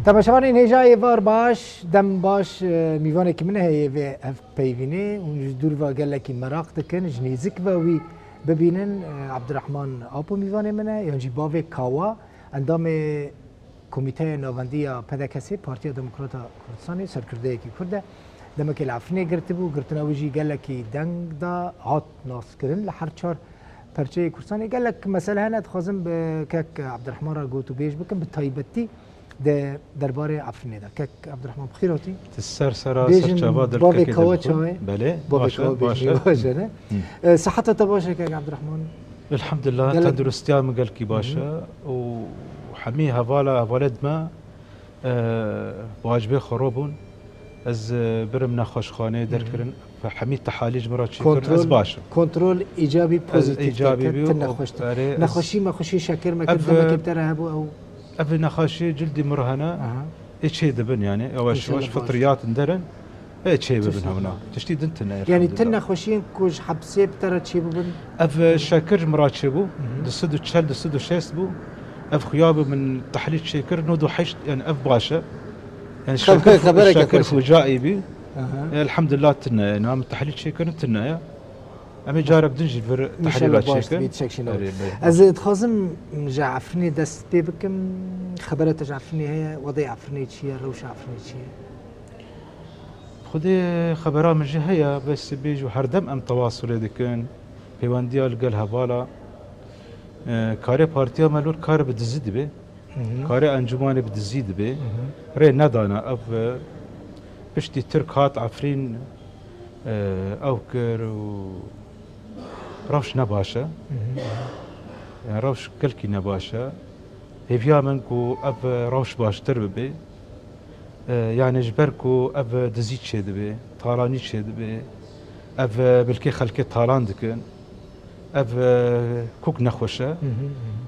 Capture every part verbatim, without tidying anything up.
Temaşevanên hêja êvar baş, dem baş, e, mîvanekî min heye vê hevpeyvînê. Hûn ji dûr ve gelekî meraq dikin, ji nêzik ve wî bibînin. E, Abdurrahman Apo mîvanê min e, yan jî bavê Kawa, endamê Komîteya Navendî ya P D K S'ê, Partiya Demokrata Kurdistanê, serkirdeyekî Kurd e. Demekê li Efrînê girtibû, girtina wî jî gelekî deng da, hat naskirin li her çar perçeyê Kurdistanê. Gelek mesele hene, dixwazim bi kek Abdurrahman re gotûbêj bikim, bi taybetî di derbarê Efrînê de. Kek Abdurrahman, bi xêr hatî. Tu ser sera, ser çava, dil kekê dil xwe. Belê, baş e, baş e. Baş e, ne? Hı. E, siheta te baş e, kek Abdurrahman? Elhamdulillah, tenduristiya min gelkî baş e û hemî hevala, hevalêd me, e, bi acibê xwe robûn. Ez, e, birim nexweşxaneyê derkirin, hemî tehalîl ji min re çêkirin, ez baş im. Kontrol îcabî, pozîtîf te ket, tu nexweş te. Nexweşî mexweşî şeker mekir, demekê te re hebû ew? Ev nexweşî cildî min re hene, ê çê dibin yani, yavaş yavaş fitriyatin derin. Ê çê bibin hewna. Tiştî din tune ye. Yanî ti nexweşiyên ku ji hepsê bi te re çê bibin? Ev, e, şekir ji min re çêbû. Di sed û çel, di sed û şêst bû. Ev xuya bû min tehlîl çêkir, nod û heşt, yani ev baş e. Yani şekir, xebereke xweş e. Fucaî bî. Elhamdulillah tune ye. Yani min tehlîl çêkirin tune ye. Em ê carek din jî vir tehlîla çêkin. Erê, belê. Ez dixwazim ji Efrînê dest pê bikim. Xebera te ji Efrînê heye? Wedê Efrînê çi ye? Rewşa Efrînê çi ye? Xwedê xebera min jî heye, bes bêj û herdem em tewasulê dikin, pêwendiya li gel hevala. E, karê partiya me lor kar bi dizî dibe, karê encûmanê bi dizî dibe. Rê nedana ev, e, piştî Tirk hat Efrîn, e, ew kir û rewş ne baş e. Yani rewş gelkî ne baş e. Hêviya min ku ev rewş baştir bibe. E, yani ji ber ku ev dizî çêdibe, talanî çêdibe, ev milkê xelkê talan dikin, ev, e, kok nexweş e.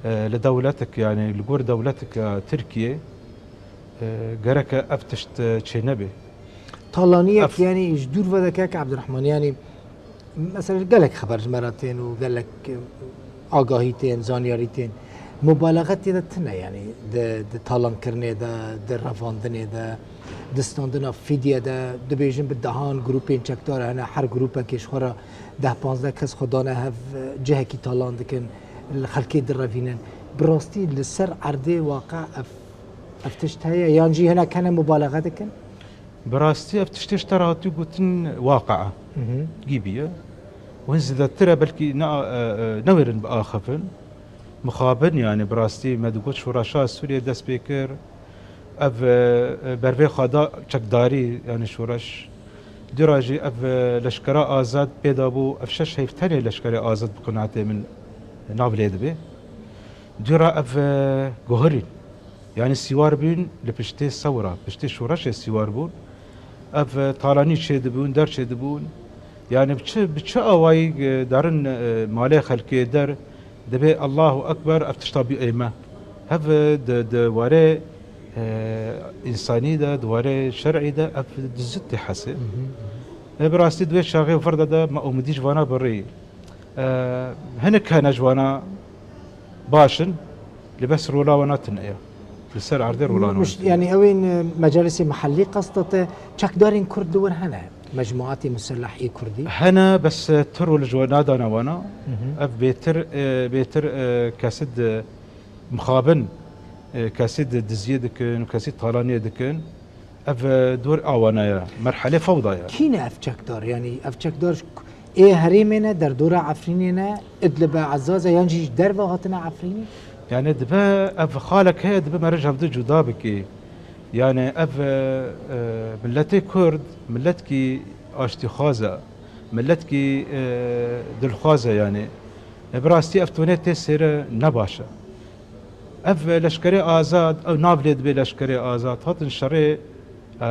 E, li dewletek, yani li gor dewleteka Tirkiye, e, gereke ev tişt, e, çênebe. Talaniyek, yani ji dûr ve de kek Abdurrahman, yani mesela gelek xeber ji me re tên û gelek, e, agahî tên, zanyarî tên. Mubalexe tê de tune, yani di, di talankirinê de, di revandinê de, di standina fîdye de, dibêjin bi dehan grûpên çekdar hene, her grûpekê ji xwe re deh panzdeh kes xwe dane hev, e, cihekî talan dikin, li xelkê direvînin. Bi rastî li ser erdê waqe ev, ev tişt heye, yan jî hinek hene mubalexe dikin? Bi rastî ev tiştê ji te re hatiye gotin waqia gîbî ye. Û hin zêdetir e belkî ne, e, e, newêrin biaxivin. Mixabin yani bi rastî me digot şoreşa Sûriyê dest pê kir. Ev, e, e, bervê xwe da çekdarî yani şoreş. Dûra jî ev, e, leşkera azad pê de bû. Ev şeş heyv tenê leşkerê azad bi qinaetê min nav lê dibe. Dûra ev, e, guhirîn. Yani sîwar bûn li piştê sewra, piştê şoreşê sîwar bûn. Ev, e, talanî çêdibûn, der çêdibûn. Yani bi çi, bi çi awayî, e, derin, e, malê xelkê der, dibê Allahu Ekber, ev tişta bî ême. Hev, e, di, di warê, e, însanî de, di warê şer'î de ev dizî tê hesê. E, bi rastî di wê çaxê vir de de me umidî ji vana birî. E, hinek hene ji wana baş in, lê bes rola wana tune ye. Li ser erdê rola wana tune ye. Yani ew ên, e, mecalisê mehellî qesta te, çekdarên Kurd li wir hene? Mecmuatê museleh ê Kurdî? Hene, bes, e, tu rol ji wana dana wana. Ev bêtir, e, bêtir, e, kesî di mixabin, e, kesî di diziyê dikin û kesî talaniyê dikin. Ev, e, dor awana ye, merhelê fewda ye. Kî ne ev çekdar? Yanî ev çekdar ji k-, ê herêmê ne, derdora Efrînê ne, Idlib e, Ezaz e, yan jî ji derve hatine Efrînê? Yani dibe ev xalek heye, dibe meric hevdu cuda bikî. Yani ev, e, e, milletê Kurd, milletkî aştîxwaz e, milletkî, e, dilxwaz e yani. E, bi rastî ev tune tê sêre ne baş e. Ev leşkerê azad, ew nav lê dibê leşkerê azad, hatin şerê, e,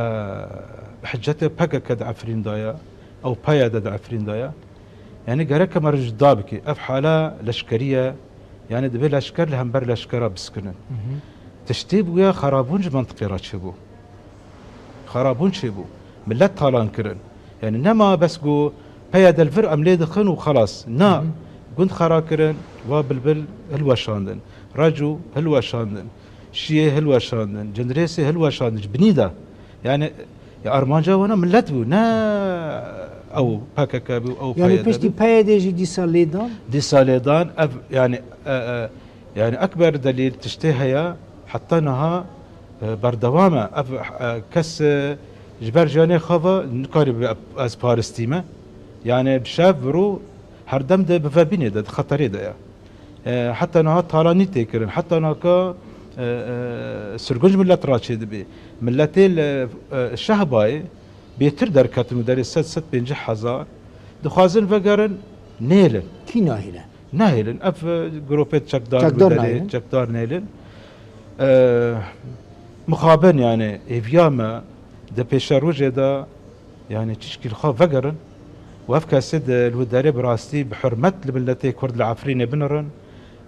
hicetê P K K di Efrîn de ye, ew P Y D di Efrîn de ye. Yani gerek me re cuda bike. Ev hala leşkerî ye. Yani divê leşker li hember leşkera biskinin. Tiştê bûye xerabûn ji mentiqê re çêbû. Xerabûn çêbû. Millet talan kirin. Yani nema bes ku P Y D li vir em lê dixin û xelas. Na, gund xera kirin, va bilbil hilweşandin. Reco hilweşandin. Şiyê hilweşandin, Cindirêsê hilweşandin ji binî de. Yani, ya armanca wana millet bû, ne ew P K K bû, ew Yani piştî bû. P Y D jî dîsa lêdan? Dîsa lêdan, ev, yani, e, e, yani ekber delîl tiştê heye, heta niha, e, berdewam e. Ev, e, kes, e, ji ber jiyanê xwe ve nikarî bibe ez paristî me. Yani bi şev, bi rû, her dem de bi vebînê de, di xeterê de ye. E, heta niha talanî tê kirin, heta naka, e, e, sirgunc millet raçê dibe. Milletê li, e, Şehbayê bêtir derketin û derê sed, sed pêncî hezar dixwazin vegerin, nêlin. Kî nahêle? Nahêlin. Ev, e, grûpê çekdar Çekdar bi derê nahêlin? Çekdar nêlin. E, mixabin yani hêviya me di pêşerojê de yani çişkî li xwe vegerin û ev kesê di li wê derê bi rastî bi hurmet li miletê Kurd li Efrînê binirin.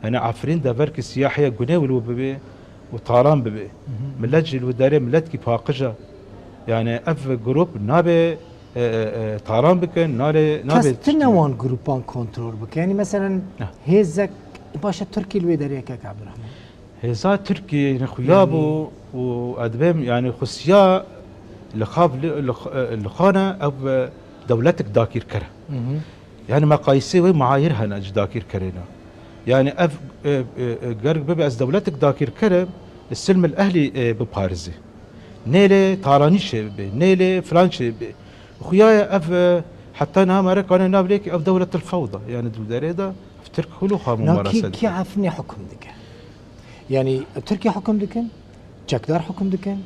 Yani Efrîn deverkî siyahî ye, gunê wilo bibe û talan bibe. Hı hı. Milet jî li wê derê miletkî paqij e. Yani ev grûp nabe, e, e, e, talan bikin, nale, nabe Kes tune tiştî. Wan grûpan kontrol bike. Yani meselen Heh. Hêzek, baş e, Tirkî li wê derê kek Abdurrahman. Hêza Tirkiyê ne xuya Yani bû û ez dibêm, yani xusiya li xav li, li, li xwe ne ev, e, dewletik dakîrker e. Hı hı. Yani meqayîsê wê muayir hene ji dakîrkerê ne. Yani ev, e, e, e, gerek bibe ez dewletik dakîrker im, silmil ehlî, e, biparizî. Nêlê talanî çê bibe, nêlê filan çê bibe. Xuya ye ev, e, heta niha mere kane nav lêkî ev dewletil fewda. Yani di derê de ev Tirk hulu xwe Na mumara kî, se kî dike. Efrînê hukm dike? Yani Tirkiye hukm dikin, çekdar hukm dikin,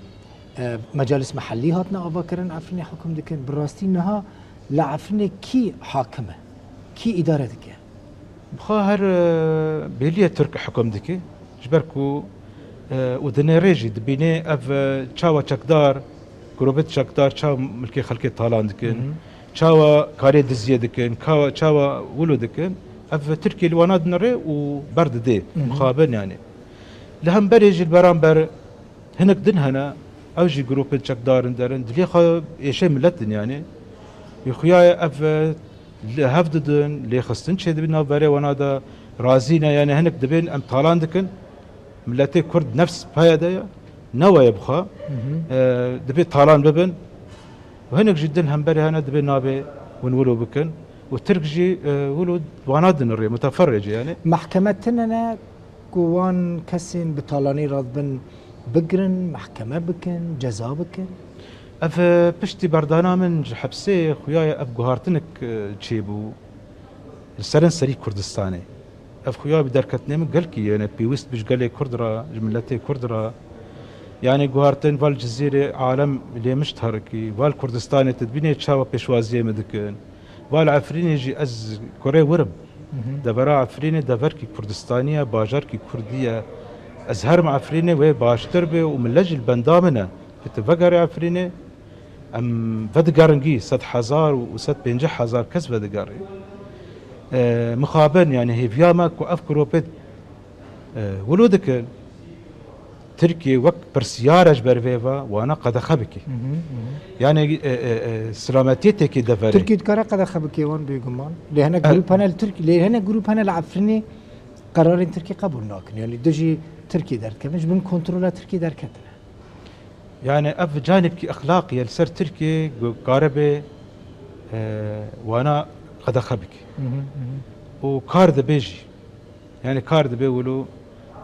e, mecalis mehellî hatine avakirin Efrînê hukm dikin. Bi rastî niha li Efrînê kî hakim e? Kî îdare dike? Bixa her, e, bêliye Tirk hukm dike. Ji ber ku, e, û dinêrê jî dibînê ev, e, çawa çekdar, grûbet çekdar çawa milkê xelkê talan dikin, Hı hı. çawa karê diziyê dikin, kawa-, çawa wilo dikin. Ev Tirkiye li wana dinêrê û berdidê, Hı hı. mixabin yani. Li hemberê jî li beramber hinek din hene, ew jî grûpên çekdar in derin, dilê xwe êşê milet din yani. Wî xuya ye ev, e, li hev didin, lêxistin çêdibin navberê wana de razî ne, yani hinek dibên em talan dikin. Miletê Kurd nefs P Y D ye, ne we ye bixa, Hı hı. e, dibê talan bibin. Û hinek jî din hemberê hene dibê nabê hûn wilo bikin. Û Tirk jî, e, wilo wana dinirê, muteferricê yani. Mehkeme tune ne ku wan kesên bi talanî radibin bigirin, mehkeme bikin, ceza bikin? Ev, e, piştî berdana min ji hepsê xuya ye ev guhartinek, e, çêbû li serenserî Kurdistanê. Ev xuya bi derketinê min gelkî yene pêwîst bi ji gelê Kurd re, ji miletê Kurd re. Yani guhartin val Cizîrê alem lê mişt herikî, val Kurdistanê tu dibînê çawa pêşwaziyê min dikin. Val Efrînê jî ez kurê wir im. Hı hı. Devera Efrînê deverkî Kurdistanî ye, bajarkî Kurdî ye. Ez herim Efrînê wê baştir be û millet jî li benda min e. Ku tu vegerê Efrînê, em vedigerin gî sed hezar û sed pêncî hezar kes vedigerê. E, mixabin, yani hêviya me ku ev grûpê, e, wilo dikin, Tirkiye wek pirsiyare ji ber vê ve wana qedexe bike. Hı hı, hı hı. Yani, e, e, e, silametiyê têkê deverê. Tirkiye dikare qedexe bike wan bêguman. Lê hinek E, grûp hene li Tirk-, lê hinek grûp hene li Efrînê qerarên Tirkiye qebûl nakin. Yani dijî Tirkiye derdikevin, ji bin kontrola Tirkiye derketine. Yani ev canibkî exlaqî ye li ser Tirkiyê ku karibe, e, wana qedexe bike. Hı hı, hı hı. Û kar dibe jî. Yani kar dibe wilo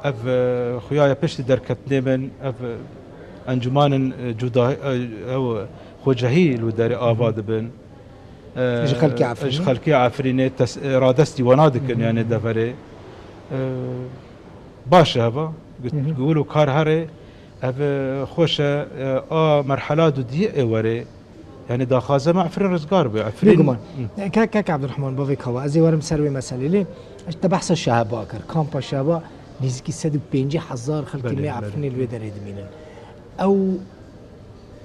ev, e, xuya ye piştî derketinê min, ev, e, encûmanên, e, cuda, e, ew, e, xwecehî li derê ava Hı hı. dibin. E, Ji xelkê Efrînê? Ji xelkê Efrînê tes-, e, radestî wana dikin, Hı hı. yani deverê. E, Baş e heva, Hı hı. wilo kar here, ev, e, xweş e, e, a merhela dudiyê ê were, yani daxwaze me Efrîn rizgar be. Efrîn Bêguman. Hı. Kek, kek Abdurrahman, bavê kawa, ez ê werim ser wê meselê. Lê te behsa Şehba kir. Kampa Şehba nêzîkî sed û pêncî hezar xelkê Belê, me belê. Efrînê li wê derê dimînin. Ew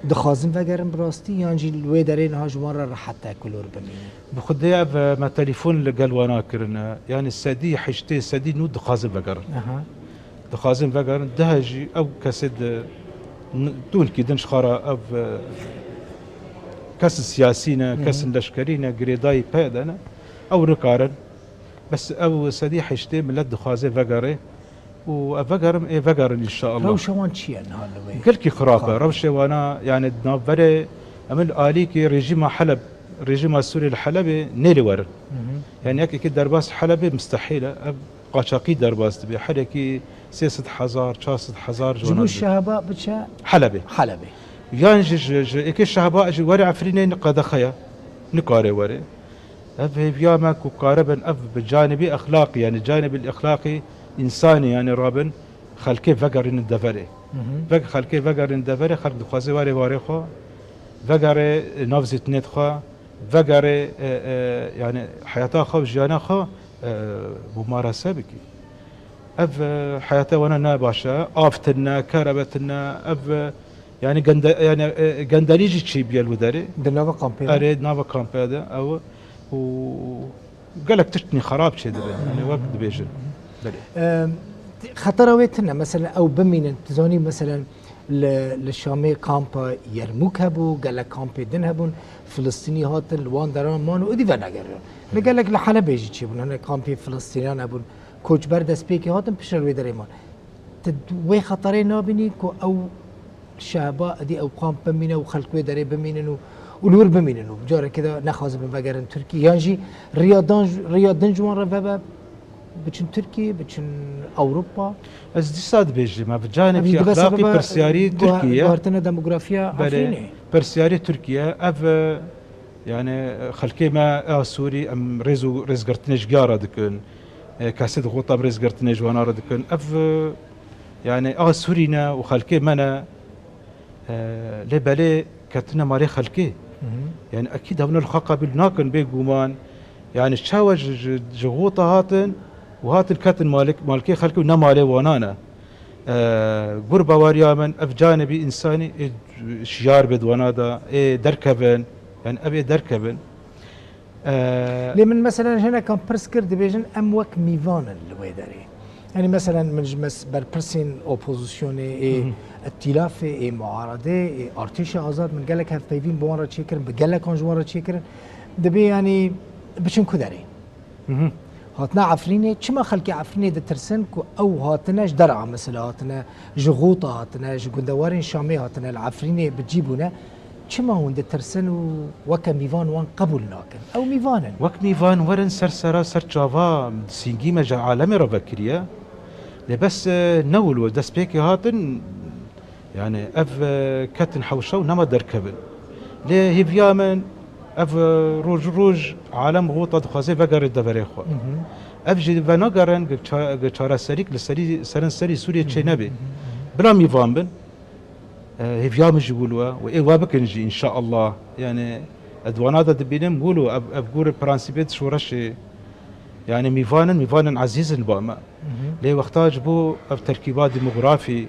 dixwazin vegerin bi rastî, yan jî li wê derê niha ji wan re rehet e ku li wir bimînin? Bi xwedê ev, e, me telefon li gel wana kirine. Yani sedî heştê, sedî nû dixwazin vegerin. Aha. Dixwazin vegerin. Dihe jî ew kesê di n-, tûnkî din ji xwe re ev, e, kesin siyasî ne, Hı hı. kesin leşkerî ne, girêdayî P Y D ne. Ew nikarin. Bes ew sedî heştê millet dixwaze vegerê. û ev vegerin, ê vegerin înşallah. Rewşa wan çi ye niha li wê? Gelkî xirab e. Xirab. Rewşê wana, yani di navberê em li alîkî rejîma Heleb, rejîma Sûrî li Helebê nêlê werin. Hı hı. Yani yekekî derbas Helebê mustehîl e. Ev qaçaqî derbas dibe. Herekî sê sed hezar, çar sed hezar ji wana dibe. Ji bo şehaba biçe Helebê. Helebê. Yan jî ji, ji êkê şehaba jî were Efrînê qedexe ye. Nikare were. Ev hêviya me ku karibin ev bi canibî exlaqî, yani canibî exlaqî însanî, yani rabin xelkê vegerînin deverê. Hı hı. Vek xelkê vegerînin deverê, xelk dixwaze were warê xwe, vegere, e, nav zîtinê xwe, vegere, e, e, yani heyata xwe û jiyana xwe, e, mumarese bikî. Ev, e, heyata wana ne baş e, av tune, kerebe tune, ev, e, yani gende-, yani, e, gendelî jî çêbûye li wê derê. Di nava kampê de? Erê, di nava kampê de, ew û gelek tiştî xerab çêdibe, yani wek dibêjin. Belê. Em, xetera wê tune, mesela ew bimînin, tu zanî, mesela li, li Şamê kampa Yermûk hebû, gelek kampê din hebûn, Filistînî hatin, li wan deran man û êdî venegeriyan. Li gelek li Helebê jî çêbûn, hinek kampê Filistîniyan hebûn, koçber destpêkê hatin, piştre li wê derê man. Tu wê xeterê nabînî ku ew şehba êdî ew kamp bimîne û xelk wê derê bimînin û, û li wir bimînin û carekê de nexwazibin vegerin Tirkiyê? Yan jî riya dan, riya din ji wan re vebe biçin Tirkiyê, biçin Ewropa? Ez dîsa dibêjim, ev Ev canekî jî dibe exlaqî sebeba pirsiyarî guha-, Tirkiyê ye. Guhertina demografiya Belê, Efrînê. Pirsiyarî Tirkiyê ye. Ev, e, yani, e, xelkê me a Sûrî, em rêz û rêzgirtinê ji giya re dikin. E, kesê dixweta bi rêzgirtinê ji wana re dikin. Ev, e, yani, a Sûrî ne û xelkê me ne. E, lê belê ketine malê xelkê. Hı hı. Yani, ekîd hevne li xwe qebûl nakin bêguman. Yani, çawa ji, ji, ji xwota hatin û hatin ketin malik-, malkê xelkê û ne malê wana ne. E, gur baweriya min, ev canibî însanî ê şiyar bê di wana de, ê derkevin, yani ev ê derkevin. E, Lê min meselen hinekan pirs kir, dibêjin em wek mîvan in li wê derê. Yani meselen min ji mes-, berpirsên opozisyonê, ê Hı hı. îtîlafê, ê muaredê, ê artêşa azad, min gelek hevpeyvîn bi wan re çêkirin, bi gelekan ji wan re çêkirin. Dibê yani biçin ku derê? Hı hı. Hatina Efrînê, çima xelkê Efrînê ditirsin ku ew hatine ji dera, mesela hatine ji Xûta hatine, ji gundewarên Şamê hatine, li Efrînê bi cî bûne, çima hûn ditirsin û weke mîvan wan qebûl nakin? Ew mîvan in. Wek mîvan werin ser sera, ser çava, sîngî me ji alemê re vekiriye. Lê bes, e, ne wilo, destpêkê hatin, Yani ev, e, ketin hewşa û nema derkevin. Lê hêviya min ev, e, roj roj alem xwota dixwaze vegere deverê xwe. Hı hı. Ev jî venagerin, gi ça-, gi çareserîk li serî, serin serî Sûriyê Hı hı, çê nebe. Hı hı, hı hı. Bila mîvan bin, e, hêviya min jî wilo e û ê we bikin jî înşaallah. Yani ez di wana de dibînim wilo ev, ev gor prensîbê di şoreşê. Yani mîvan in, mîvan in ezîz in ba me. Hı hı. Lê wexta ji bo ev terkîba demografî,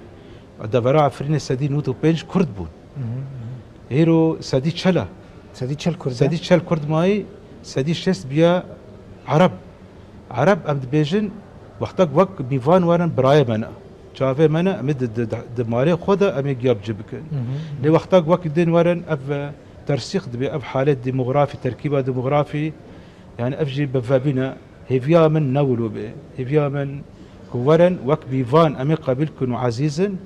devera Efrînê sedî nod û pênc Kurd bûn. Hı hı, hı hı. Hêro sedî çel e. Sedî çel Kurd e? Sedî çel Kurd mayî, sedî şêst biya Ereb. Ereb em dibêjin, wexta wek mîvan werin birayê me ne. Çavê me ne, em ê di, di, di, di malê xwe de em ê giya bi cih bikin. Hı hı, hı hı. Lê wexta wek din werin, ev, e, tersîx dibe, ev halet demografî, terkîba demografî, yani ev jî bi vebîne. Hêviya min ne wilo be. Hêviya min ku werin wek mîvan em ê qebîl kin û ezîz in,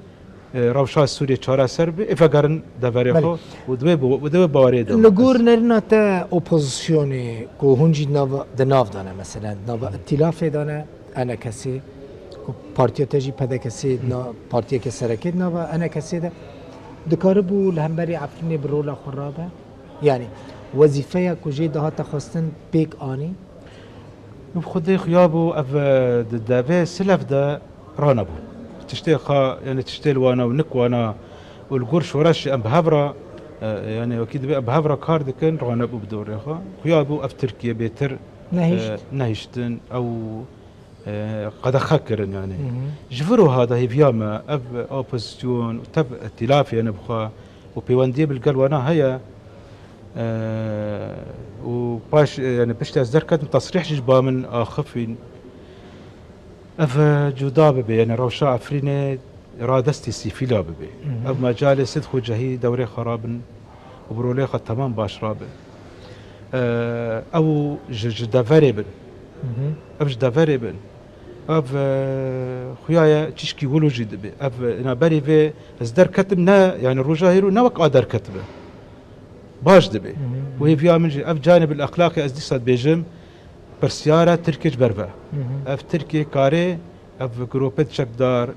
e, rewşa Sûriyê çareser be, ê vegerin deverê Belê. xwe û di wê bi-, di wê bawerê de Li gor nerina te opozisyonê ku hûn jî di nav, di nav de ne, mesela di nava Hı. îtîlafê de ne, enekesê, ku partiya te jî P D K S, Hı. na-, partiyeke serekê di nava enekesê de, dikaribû li hemberî Efrînê bi rola xwe rabe? Yani wezîfeya ku jê dihate xwestin pêk anî? Bi xwedê xuya bû ev, e, di devê Silef de ranebû. Tiştê xwe, yani tiştê li wana û nik wana û li gor şoreşê em bi hev re, e, yani wekî dibê em bi hev re kar dikin, ranebû bi dorê xwe. Xuya bû ev Tirkiye bêtir, e, Nehişt. nehiştin, ew, e, qedexe kirin yani. Hı hı. Ji vir wiha de hêviya me ev opozisyon û tev îtîlafê yani bi xwe û pêwendiyê bi li gel wana heye. Eee, û paş, e, yani piştî ez derketim, tesrîh jî ji ba min axifîn. Ev, e, cuda bibe, yani rewşa Efrînê radestî sîfîla bibe. Hı hı. Ev mecalê Sidx û Cehî dewrê xwe rabin û bi rolê xwe temam baş rabe. Eee, ew ji, ji deverê bin. Hı hı. Ev ji deverê bin. Ev, e, xuya ye, çişkî wilo jî dibe. Ev, e, na berê vê ez derketim, ne, yani roja hêro ne wek a derketibe. Baş dibe. Hı hı. Û hêviya min jî ev canib el-exlaqî ez dîsa dibêjim, pirsyara Tirkiyê ji ber ve. Hı hı. Ev Tirkiyê karê, ev gropê çekdar,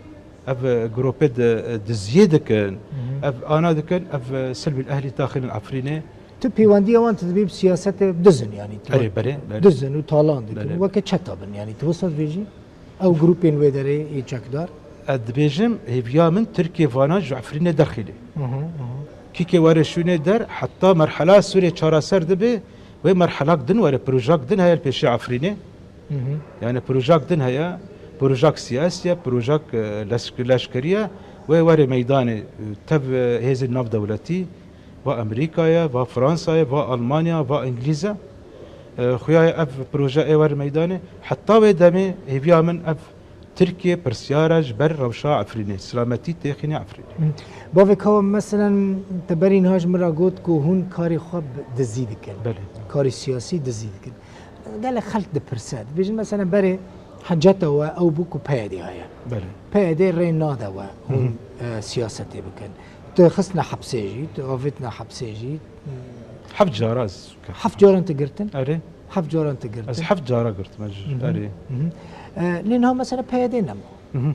ev gropê di, diziyê dikin, hı hı, ev ana dikin, ev silbil ehlî taxînin Efrînê. Tu pêwendiya wan tu dibî bi siyasetê dizin, yani tu Erê, belê, belê. Dizin û talan dikin. Belê. Weke çeta bin, yani tu wisa dibêjî? Ew grûpên wê derê ê çekdar? Ez dibêjim, hêviya min Tirkiye vana ji Efrînê derxîne. Hı hı, hı hı. Kîkê were şûnê der, heta merhela Sûriyê çareser dibe, wê merhelak din were, projak din heye li pêşê Efrînê. Hı hı. Yani projak din heye, projak siyasî ye, projak, e, leşk-, leşkerî ye, wê were meydanê, e, tev, e, hêzên navdewletî, va Amerîka ye, va Fransa ye, va Almanya, va Îngilîz e. E, xuya ye ev proje ê were meydanê. Heta wê demê hêviya min ev Tirkiye pirsyar e ji ber rewşa Efrînê, silametî têxîne Efrînê. Hı. Bavê Kawa, meselen, te berî niha ji min re got ku hûn karê xwe bi dizî dikin. Belê. Karê siyasî dizî dikin. Gelek xelk dipirse. Dibêjin, meselen, berê heceta we ew bû ku P Y D heye. Belê. P Y D rê nade we hûn, hı hı, e, siyasetê bikin. Tu xistine hepsê jî, tu avêtine hepsê jî. Heft cara ez Heft caran tu girtin? Erê. Heft caran tu girtin? Ez heft cara girtim, ez jî. Hı hı. Erê. Hı hı. E, lê niha mesela P Y D nema. Hı hı.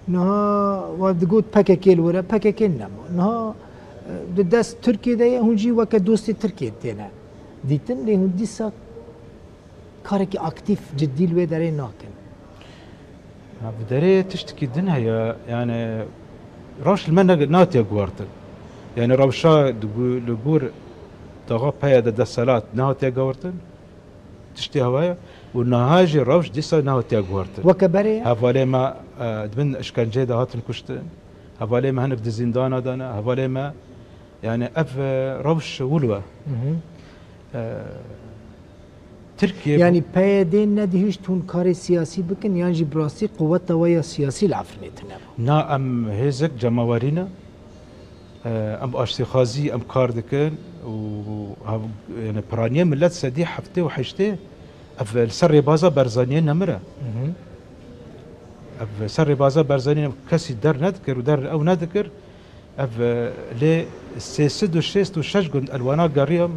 Niha we digot P K K li wir e, P K K nema. Niha, e, di dest Tirkiyê de ye, hûn jî weke dostê Tirkiyê têne dîtin, lê hûn dîsa karekî aktîf, cidî li wê derê nakin. Ha, bi derê tiştekî din heye, yani rewş li me ne-, nehatiye guhartin. Yani rewşa di gu-, li gor daxa P Y D de desthilat nehatiye guhartin. Tiştê hewa ye. Û niha jî rewş dîsa nehatiye guhartin. Weke berê ye? Hevalê me, e, di bin işkenceyê de hatin kuştin. Hevalê me hinek di zîndana de ne. Hevalê me, yani ev, e, rewş wilo ye. Hı hı. E, Tirkiye Yani P Y D nedihişt hûn karê siyasî bikin, yan jî bi rastî quweta we ya siyasî li Efrînê tune bû? Na, em hêzek cemawerî ne. E, em aştîxwazî em kar dikin û hev-, yani piraniyê millet sedî heftê û heştê ev li ser rêbaza Barzaniyê nemire. Hı hı. Ev ser rêbaza Barzaniyê kesî der nedikir û der ew nedikir. Ev, e, lê sê sed û şêst û şeş gund elwana geriyam,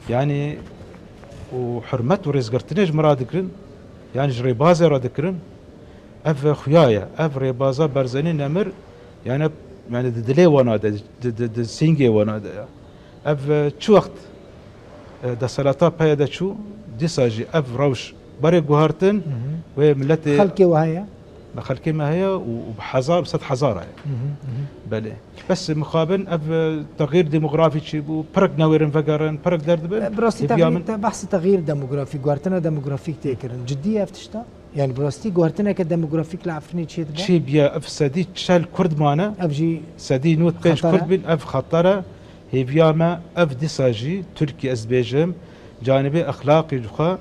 yani û hurmet û rêzgirtinê ji min re dikirin, yani ji rêbazê re dikirin. Ev, e, xuya ye. Ev rêbaza Barzanî nemir, yani, yani di dilê wana de, di, di, di sîngê wana de ye. Ev, e, çi wext, e, desthilata P Y D çû, dîsa jî ev rewş berê guhartin, Hı hı. wê miletê Xelkê we heye? Me xelkê me heye û, û bi hezar, bi sed hezar heye. Hı hı, hı hı. Belê. Bes mixabin ev, e, texyîr demografî çêbû, pirek newêrin vegerin, pirek derdibin. E, bi rastî Hêviya texyîr min te, behsî texyîr demografî, guhertina demografîk tê kirin. Cidî ye ev tişta? Yani bi rastî guhertineke demografîk li Efrînê çêdibe? Çêbiye, ev sedî çel Kurd mane. Ev jî Sedî nod pênc xeter e. Kurd bin, ev xeter e. Hêviya me ev dîsa jî Tirkiye, ez dibêjim, canibê exlaqî xwe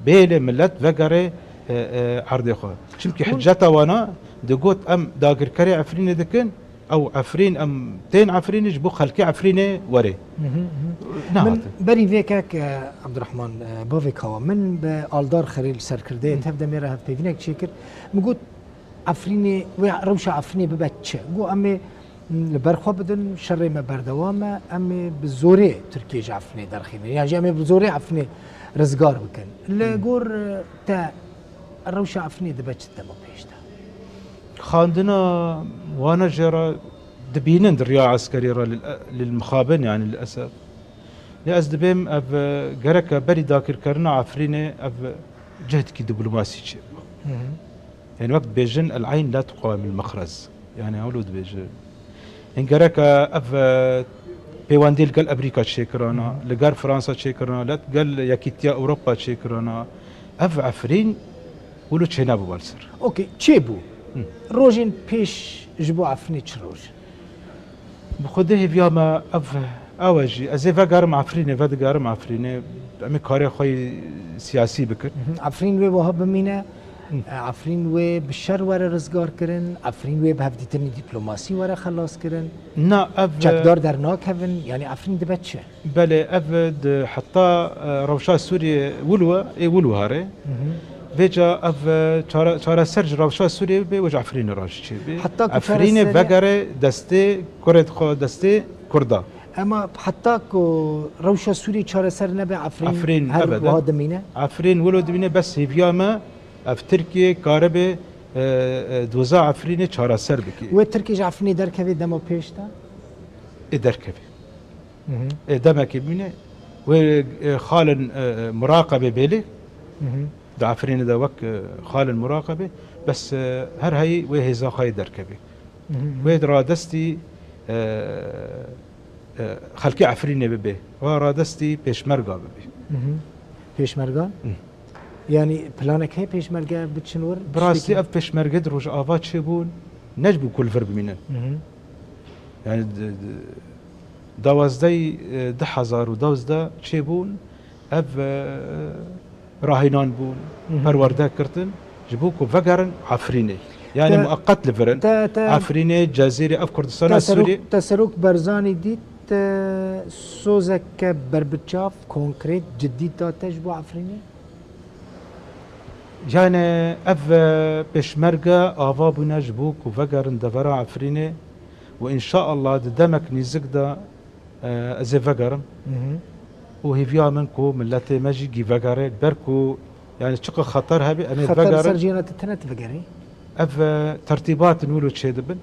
bêle millet vegere, e, e, erdê xwe. Çimkî Hûn hiceta wana digot em dagirkerê Efrînê dikin, ew Efrîn, em tên Efrînê ji bo xelkê Efrînê werê. Hı hı, hı. Nehatin. Min berî vê kek, e, Abdurrahman, e, bavê Kawa, min bi Aldar Xelîl serkirdeyê Hı. tevdemê re hevpeyvînek çêkir. Min got, Efrînê, wê rewşa Efrînê bibe çi? Got, em ê li ber xwe bidin, şerê me berdewam e, em ê bi zorê Tirkiye ji Efrînê derxînin. Yan jî em ê bi zorê Efrînê rizgar bikin. Li Hmm. gor, e, te rewşa Efrînê dibe çi dema pêş de? Xandina wana jê re dibînin di riya eskerî re lil, lil mixabin, yani lil esef. Lê ez dibêm ev, e, gereke berî dagirkerina Efrînê ev cehdekî diplomasî çêbe. Hı hı. Yani wek dibêjin, el eyn la tuqawimul mexrez. Yani ewlo dibêjin. Hîn gereke ev, e, pêwendî li gel Amerîka çêkirana, Hı hı. li gel Fransa çêkirana, li gel Yekîtiya Ewropa çêkirana. Ev Efrîn wilo çênebû li ser. Okey, çêbû. Hı. Rojên pêş ji bo Efrînê çi roj? Bi xwedê hêviya me ev, ew e jî. Ez ê vegerim Efrînê, vedigerim Efrînê. Em ê karê xwe yî siyasî bikin. Mhm. Efrîn wê wiha bimîne. Hı. E, Efrîn wê bi şer were rizgar kirin. Efrîn wê bi hevdîtinî dîplomasî were xelas kirin. Na, ev, Çekdar dernakevin. Yani Efrîn dibe çi? Belê, ev di heta, e, rewşa Sûriyê wilo, ê wilo here. Mhm. Vêca ev, e, çare-, çareser ji rewşa Sûriyê bibe, wê ji Efrînê re jî çêbibe. Heta ku Efrînê çareserî- vegere destê kurê xwe, destê Kurda. Ema heta ku rewşa Sûriyê çareser nebe, Efrîn Efrîn her ebeden. Wiha dimîne? Efrîn wilo dimîne, bes hêviya me ev Tirkiye karibe, e, e, doza Efrînê çareser bike. Wê Tirkiye ji Efrînê derkeve dema pêş de? Ê derkeve. Hı hı. Ê demekê bimîne, wê, e, xalên, e, e, muraqebê bêlê, Hı hı. Di Efrînê de wek, e, xalên muraqebê, bes, e, her heyî wê hêza xwe yê derkevê. Hı hı. Wê radestî, e, e, xelkê Efrînê bibe. Wê radestî pêşmerga bibe. Hı hı. Pêşmerga? Hı. Yanî planek heye pêşmerge biçin wir? Bi rastî Tiştekî ev pêşmerge di Rojava çêbûn, ne ji bo ku li vir bimînin. Hı hı. Yani di, di, dawazdey, e, du hezar û duwazdeh çêbûn, ev, e, rahînan bûn, Hı hı. perwerde kirtin, ji bo ku vegerin Efrînê. Yani Te- mueqet li vir in. te- te- Efrînê, Cezîrê, ev Kurdistana Te Serok, Sûriyê. Te Serok Barzanî dît, e, sozeke berbiçav, konkret, cidî date ji bo Efrînê? Yani ev, e, pêşmerge ava bûne ji bo ku vegerin devera Efrînê û înşaallah di demek nîzik de, e, ez ê vegerim. Hı hı. Û hêviya min ku miletê me jî gî vegere, ber ku yani çiqa xeter hebe, em ê Xeter vegerin. Ser jiyana te tine tu vegerî? Ev, e, tertîbatin wilo çêdibin.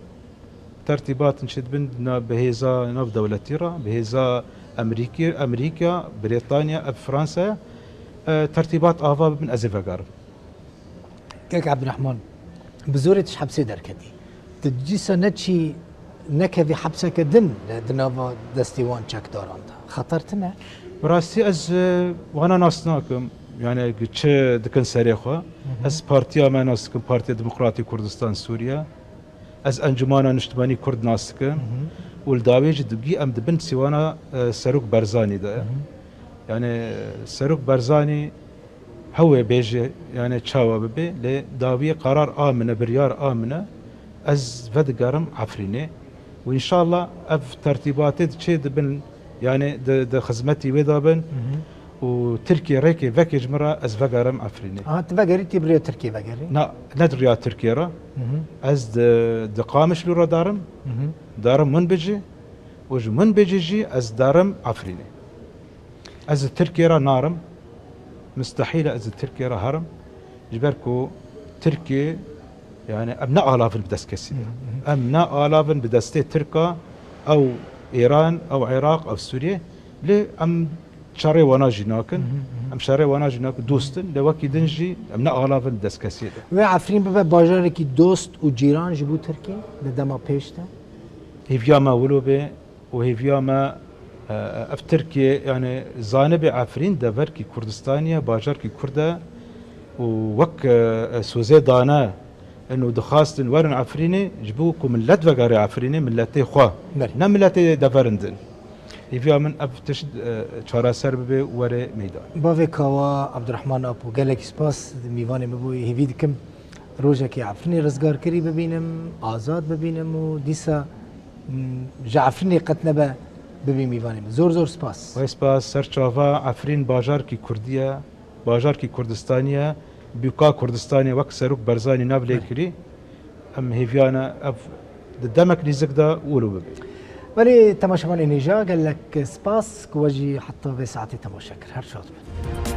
Tertîbatin çêdibin na, bi hêza navdewletî re, bi hêza Emerîkî-, Emerîka, Brîtanya, ev Fransa, e, tertîbat ava bibin, ez ê vegerim. Kek Ebdurehman, bi zorê tu ji hepsê derketî. Tu dîsa neçî nekevî hepseke din di nava destê wan çekdaran de. Xeter tune? Bi rastî ez, e, wana nas nakim. Yani çi dikin serê xwe. Hı hı. Ez partiya me nas dikim, Partiya Demokratî Kurdistan Sûriye. Ez Encumana Niştimanî Kurd nas dikim. Hı hı. Û li dawî jî digî em di bin sîwana, e, Serok Barzanî de ye. Hı hı. Yani Serok Barzanî hew ê bêje, yani çawa bibe, lê dawiyê qerar a min e, biryar a min e. Ez vedigerim Efrînê. Û înşallah ev tertîbatê di çê dibin, yani di, di xizmetî wê de bin. Hı hı. Û Tirkiye rêkê vekê ji min re ez vegerim Efrînê. Aha, tu vegerî, tê bi rêya Tirkiye vegerî? Na, ne di rêya Tirkiye re. Hı hı. Ez di, di Qamişlo re darim. Hı hı. Darim Minbicê û ji Minbicê jî ez darim Efrînê. Ez li Tirkiye re narim. Mistehîl e ez li Tirkiye re herim. Ji ber ku Tirkiye, yani em ne alav in bi dest kesî de. Hı hı. Em ne alav in bi destê Tirka, ew Îran, ew Iraq, ew Sûriye. Lê em şerê wana jî nakin. Hı hı, hı hı. Em şerê wana jî nakin. Dost in. Lê wekî din jî em ne alav in bi dest kesî de. Wê Efrîn bibe bajarekî dost û cîran ji bo Tirkiye di dema pêş de? Hêviya me wilo be. Û hêviya me, e, ev Tirkiye, yani zanibe Efrîn deverkî Kurdistanî ye, bajarkî Kurd e û wek, e, e, sozê dane in û dixwastin werin Efrînê ji bo ku millet vegere Efrînê, miletê xwe, Belê. ne miletê deverin din. Hêviya min ev tişt, e, çareser bibe û were meydan. Bavê Kawa Abdurrahman Apo, gelekî spas mîvanê min bûyî. Hêvî dikim rojekê Efrînê rizgarkirî bibînim, azad bibînim û dîsa, m, ji Efrînê qet nebe bibî mîvanê min. Zor zor spas. Wê spas, ser çava. Efrîn bajarkî Kurdî ye, bajarkî Kurdistanî ye. Bûka Kurdistanê wek Serok Barzanî nav lê Belê. kirî. Em hêviyane ev di demek nîzik de wilo bibe. Belê temaşevanên hêja, gelek spas ku we jî heta vê saetê temaşe kir. Her şad bin.